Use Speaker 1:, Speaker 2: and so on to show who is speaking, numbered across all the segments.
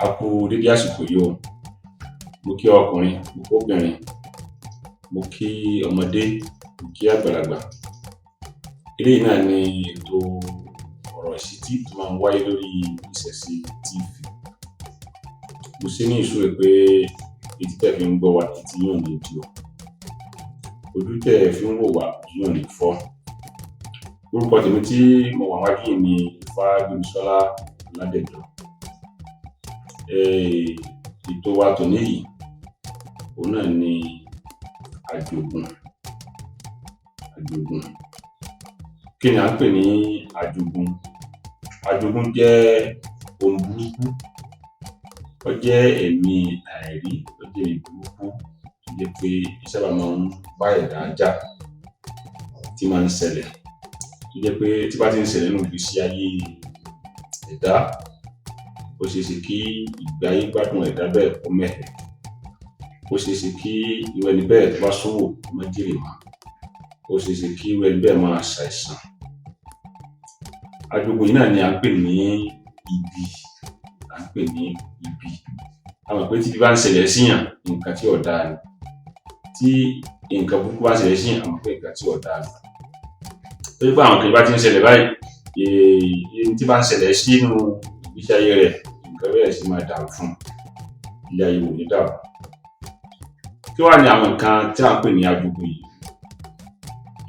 Speaker 1: A kú dédé àsìkò yìí o. Mo kí ọkùnrin, mo kóbìnrin, mo kí ọmọdé, mo kí àgbàlagbà. Eléyìí náà ni ètò ọ̀rọ̀ ìṣítí tó máa ń wáyé lórí Ìṣẹ̀ṣe TV. Mo ṣe ní ìsúre pé etí tẹ́ fi ń gbọ́ wa, etí yín ò ní di o. Ojú tẹ́ ẹ fi ń wò wá, ojú yín ò ní fọ́. Orúkọ tèmi tí mo wà wájú yìí ni Ifágbémisọ́lá Ọládẹ̀jọ. Ètò wa tòní yìí, òun náà ni àjògùn. Àjògùn. Kí ni à ń pè ní àjògùn? Àjògùn jẹ́ ohun burúkú. Ó jẹ́ ẹ̀mí àìrí, ó jẹ́ ẹ̀mí burúkú tó jẹ́ pé í sábà máa ń bá ẹ̀dá jà, tí máa ń ṣẹlẹ̀. Tó jẹ́ pé tí bá ti ń ṣẹlẹ̀ nínú ìgbésí ayé ẹ̀dá, ó ṣeé ṣe kí ìgbé ayé gbádùn ẹ̀dá bẹ́ẹ̀ kó mẹ́hẹ. Ó ṣeé ṣe kí irú ẹni bẹ́ẹ̀ tó bá ṣòwò kó má jèrè mọ́. Ó ṣeé ṣe kí irú ẹni bẹ́ẹ̀ máa ṣàìsàn. Àjògùn yìí náà ni à ń pè ní ibi, à ń pè ní ibi. A mọ̀ pé tí ibi bá ń ṣẹlẹ̀ síyàn, nǹkan tí ò dáa ni. Tí nǹkan burúkú bá ń ṣẹlẹ̀ síyàn, a mọ̀ pé nǹkan tí ò dáa ni. Torí pé àwọn nǹkan yìí bá ti ń ṣẹlẹ̀ báyìí, ohun tí bá ń ṣẹlẹ̀ sínú ìgbésí ayé rẹ̀, nǹkan bẹ̀rẹ̀ sí máa dàrú fún un. Ilé ayé ò ní dàrú. Kí wá ni àwọn nǹkan tí à ń pè ní àjògùn yìí?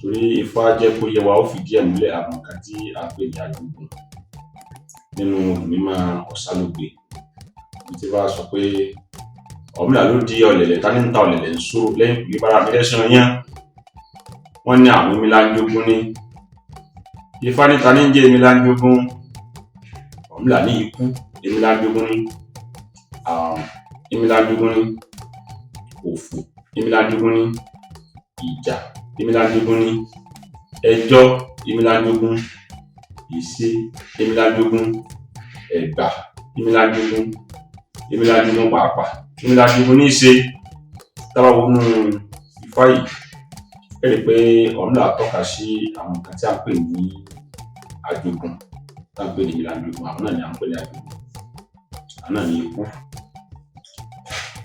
Speaker 1: Torí Ifá jẹ́ kó yé wa, ó fìdí ẹ̀ múlẹ̀ àwọn nǹkan tí à ń pè ní àjògùn nínú mímọ́ Ọ̀sálógbè. Ibi tí Ifá sọ pé Ọ̀rúnmìlà ló di ọ̀lẹ̀lẹ̀, ta ní ń ta ọ̀lẹ̀lẹ̀ ń sóró lẹ́yìnkùlé bára mi lẹ́sìn ọyán. Wọ́n ní àwọn èmi láńjogún ní. Ifá ní ta ní ń jẹ́ èmi láńjogún? Ọ̀rúnmìlà ní ikú, èmi láńjogún ní. Àrùn, èmi láńjogún ní. Òfò, èmi láńjogún ní. Ìjà, èmi láńjogún ní. Ẹjọ́, èmi láńjogún. Ìṣe, èmi láńjogún. Ẹ̀gbà, èmi láńjogún. Èmi láńjogún pàápàá. Èmi láńjogún ní í ṣe. Tá bá wọnú Ifá yìí, ẹ rí i pé Ọ̀rúnmìlà tọ́ka sí àwọn nǹkan tí à ń pè ní àjògùn, tí à ń pè ní èmi láńjogún, àwọn náà ni à ń pè ní àjògùn. Àwọn náà ni ikú.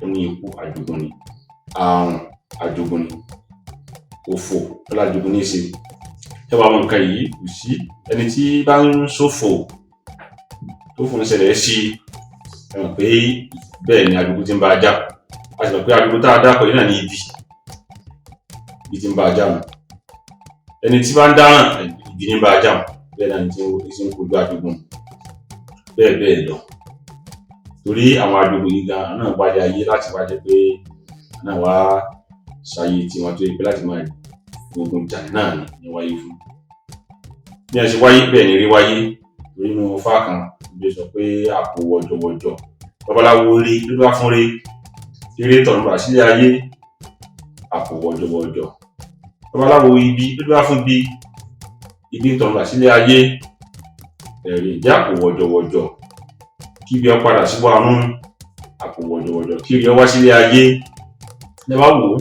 Speaker 1: Ó ní ikú àjògùn ni. Àrùn àjògùn ni. Òfò, ó lájogún ní í ṣe. Ẹ wo àwọn nǹkan yìí, kò sí ẹni tí bá ń ṣòfò, tófò ń ṣẹlẹ̀ sí i, ẹ mọ̀ pé bẹ́ẹ̀ ni àjògùn tí ń bá a jà. A sì mọ̀ pé àjògùn tá a dárúkọ yìí náà ni ibi. Ibi tí ń bá a jà nù. Ẹni tí bá ń dáràn, ibi ní ń bá a jà. Bẹ́ẹ̀ náà ni tí ń kojú àjògùn. Bẹ́ẹ̀ bẹ́ẹ̀ lọ. Torí àwọn àjògùn yìí gan, àwọn náà wálé ayé láti wá jẹ́ pé náà wá ṣayé tiwọn tó jẹ́ pé láti máa gbógun jà náà ni wáyé fún. Bí wọ́n ṣe wáyé, bẹ́ẹ̀ ni eré wáyé. Torí nínú Ifá kan, Bíbélì sọ pé àpò wọ̀jọ̀wọ̀jọ̀ babaláwo rí ló bá fún re, eré tọ̀run wá sílé ayé, àpò wọ̀jọ̀wọ̀jọ̀. Babaláwo ibi ló bá fún bí, ibi tọ̀run wá sílé ayé, ẹ̀rí ìjẹ́ àpò wọ̀jọ̀wọ̀jọ̀ kí ibi ọ padà síbọ̀ àrùn, àpò wọ̀jọ̀wọ̀jọ̀ kí ibi ọ wá sílé ayé. Ẹ bá wò ó,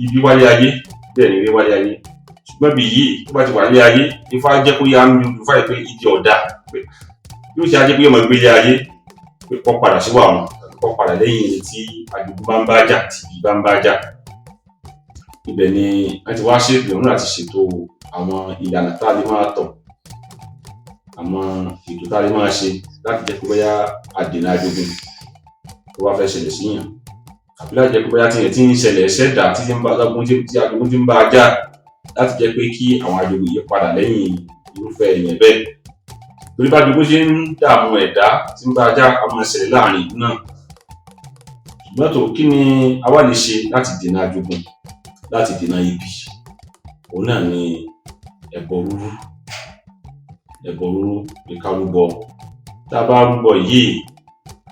Speaker 1: ibi wálé ayé, bẹ́ẹ̀ ni eré wálé ayé. Ṣùgbọ́n ibi yìí tó bá ti wà nílé ayé, Ifá jẹ́ kó yá ń Ifá yìí pé ibi ọ̀dà yóò ṣe ajé pé yóò máa gbélé ayé, pé kó padà síwá àwọn, kó padà lẹ́yìn ẹni tí àjògùn bá ń bá jà, tí ibi bá ń bá jà. Ibẹ̀ ni wọ́n ti wá ṣètò, òun náà ti ṣètò àwọn ìlànà tá a lè máa tọ̀, àwọn ètò tá a lè máa ṣe láti jẹ́ pé bóyá a dènà àjògùn tó bá fẹ́ ṣẹlẹ̀ síyàn, àbí láti jẹ́ pé bóyá tí ń ṣẹlẹ̀ sẹ́dá tí ń bá tí àjògùn tí ń bá a jà, láti jẹ́ pé kí àwọn àjògùn yìí padà lẹ́yìn irúfẹ́ èèyàn bẹ́ẹ̀. Torí bá àjògùn ṣe ń dààmú ẹ̀dá tí ń bá a jà, á máa ṣẹlẹ̀ láàrin ìlú náà. Ṣùgbọ́n tó kí ni a wá lè ṣe láti dènà àjògùn, láti dènà ibi? Òun náà ni ẹbọ rúrú. Ẹbọ rúrú pé ká rúbọ. Tá a bá rúbọ yìí,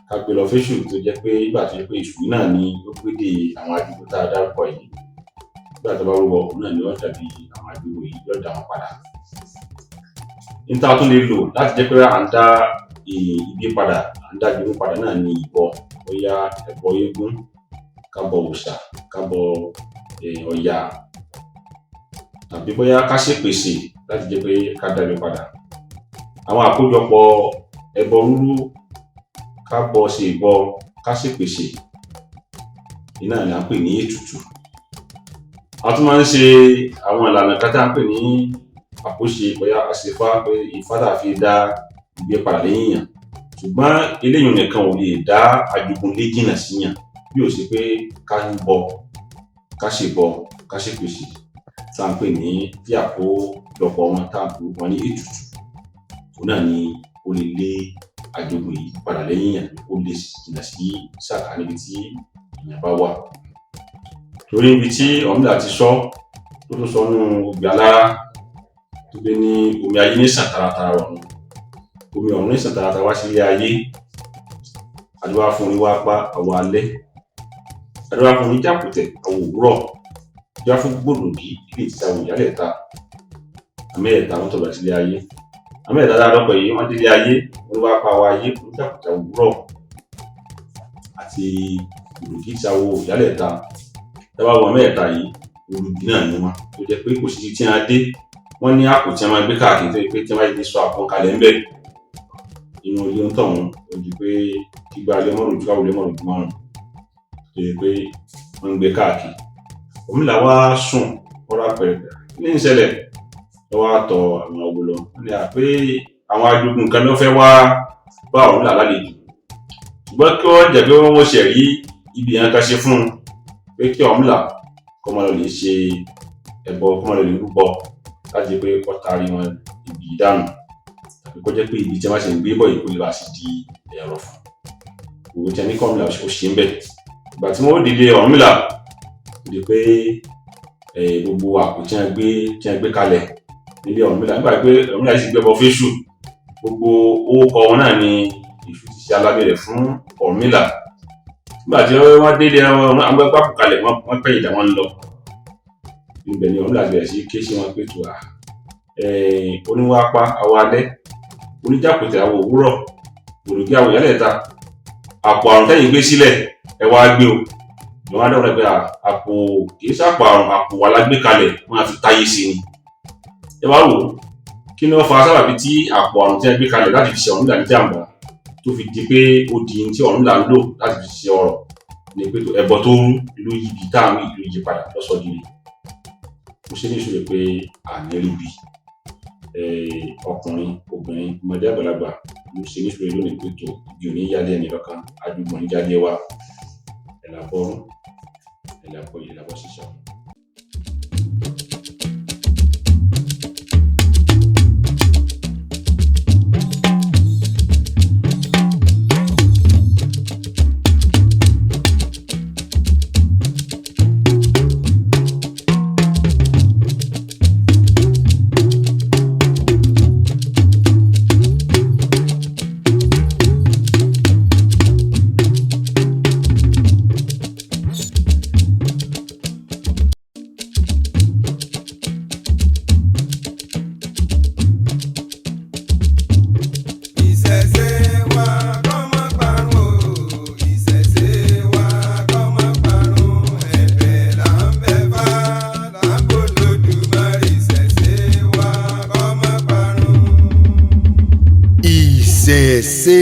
Speaker 1: ká gbé lọ fésù tó jẹ́ pé nígbà tó jẹ́ pé èṣù náà ni ó gbédè àwọn àjògùn tá a dárúkọ yìí. Nígbà tó bá rúbọ, òun náà ni ó dàbí àwọn àjògùn yìí, yóò dá wọn padà. N tá a tún lè lò láti jẹ́ pé à ń dá ibi padà, à ń dá àjògùn padà náà ni ìbọ. Bóyá ẹbọ eégún, ká bọ òòṣà, ká bọ Ọya, tàbí bóyá ká ṣèpèsè láti jẹ́ pé ká dá ibi padà. Àwọn àkójọpọ̀ ẹbọ rúrú, Ká bọ ṣe ìbọ, ká ṣèpèsè, iná ni à ń pè ní ètùtù. A tún máa ń ṣe àwọn ìlànà kan tí à ń pè ní àkóṣe, bóyá a ṣe ifá pé ifá tá a fi dá ibi padà lẹ́yìn èèyàn, ṣùgbọ́n eléyìí nìkan ò lè dá àjogúnlé jìnnà síyàn bí ò ṣe pé ká rúbọ, ká ṣèbọ, ká ṣèpèsè, tá à ń pè ní tí àkójọpọ̀ wọn tá à ń pè wọn ní ètùtù. Òun náà ni ó lè lé àjogún yìí padà lẹ́yìn èèyàn, ó lè jìnnà sí sàkání ibi tí èèyàn bá wà. Torí ibi tí Ọ̀rúnmìlà ti sọ, tó tún sọ nínú Ogbè Alárá tó gbé ní omi ayé ní sàn taratara ọ̀run, omi ọ̀run ní sàn taratara wá sílé ayé, adífá fún oníwárápá awo alẹ́, adífá fún oníjàkùtẹ̀ awo òwúrọ̀, adífá fún gbòdògí eléyìí tí í ṣawo ìyálẹ̀ta. Àwọn mẹ́tẹ̀ẹ̀ta wọ́n tọ̀ lọ sílé ayé. Àwọn mẹ́tẹ̀ẹ̀ta tá a dárúkọ yìí, wọ́n délé ayé: oníwárápá awo ayé, oníjàkùtẹ̀ awo òwúrọ̀ àti gbòdògí tí ṣawo ìyálẹ̀ta. Tá a bá wo àwọn mẹ́tẹ̀ẹ̀ta yìí, olubi náà ni wọ́n, tó jẹ́ pé kò síbi tí wọ́n dé. Wọ́n ní àpò tí wọ́n máa gbé káàkiri, tó jẹ́ pé tí wọ́n bá ti sọ àpò kalẹ̀ ńbẹ̀, inú ilé onítọ̀hún ó di pé kígbá ilé má rojú, káwo ilé má rojú márùn, tó jẹ́ pé wọ́n ń gbé káàkiri. Ọ̀rúnmìlà wá sùn, ó rápẹrẹ, kí ní ń ṣẹlẹ̀? Ló wá tọ àwọn awo lọ. Wọ́n ní à pé àwọn ajogun kan ló fẹ́ wá bá Ọ̀rúnmìlà lálejò, ṣùgbọ́n kí wọ́n jẹ́ pé wọ́n ṣẹ̀ rí ibi ìyẹn kan ṣe fún un pé kí Ọ̀rúnmìlà kó máa lọ lè ṣe ẹbọ, kó máa lọ lè rúbọ láti pé kó taari wọn ibi ìdánù, tàbí kó jẹ́ pé ibi tí wọ́n bá ṣe ń gbé bọ̀ yìí kó lè bá sì di ẹ̀rọ fún òun tí a ní kí Ọ̀rúnmìlà ó ṣe ń bẹ̀. Ìgbà tí wọ́n ó délé Ọ̀rúnmìlà, ó di pé gbogbo àpò tí wọ́n gbé kalẹ̀ nílé Ọ̀rúnmìlà, nígbà pé Ọ̀rúnmìlà sì gbẹ́bọ fésù, gbogbo orúkọ wọn náà ni Èṣù ti ṣe alábẹ́ rẹ̀ fún Ọ̀rúnmìlà. Nígbà tí wọ́n délé àwọn gbẹ́gbẹ́ àpò kalẹ̀, wọ́n pẹ̀yìn dà, wọ́n ń lọ. Ibẹ̀ ni Ọ̀rúnmìlà ti bẹ̀rẹ̀ sí ké sí wọn pé tó à oníwápá awo alẹ́, oníjàkùtẹ̀ awo òwúrọ̀, gbòdògí awo ìyálẹ̀ta, àpò àrùn tẹ́yìn gbé sílẹ̀ ẹ wá gbé o. Ìwọ́n á dọ̀rọ̀ pé àpò kì í sàpò àrùn, àpò wà la gbé kalẹ̀, wọ́n á fi táyé sí ni. Ẹ wá wò ó, kí ni wọ́n fa sábàbí tí àpò àrùn tí wọ́n gbé kalẹ̀ láti fi ṣe Ọ̀rúnmìlà ní jàǹbá tó fi di pé ó di tí Ọ̀rúnmìlà ń lò láti fi ṣe ọrọ̀? Ni pé ẹbọ tó rú ló yí ibi táwọn ìlú yí padà lọ́sọ̀ọ́. Mo ṣe ní ìṣòro pé àní rí bi ọkùnrin, obìnrin, ọmọdé, àgbàlagbà. Mo ṣe ní ìṣòro lónìí pé tó ibi ò ní yálé ẹnì kankan, àdúgbò ní jáde wa. Ẹ̀làbọ̀rún, ẹ̀làbọ̀yè, ẹ̀làbọ̀ ṣiṣẹ́.
Speaker 2: Ìṣẹ̀ṣe wa kó má parun o, ìṣẹ̀ṣe wa kó má parun, ẹ̀bẹ̀ là ń bẹ̀ fá, là ń bọ̀ lódùmarè, ìṣẹ̀ṣe wa kó má parun.
Speaker 3: Ìṣẹ̀ṣe.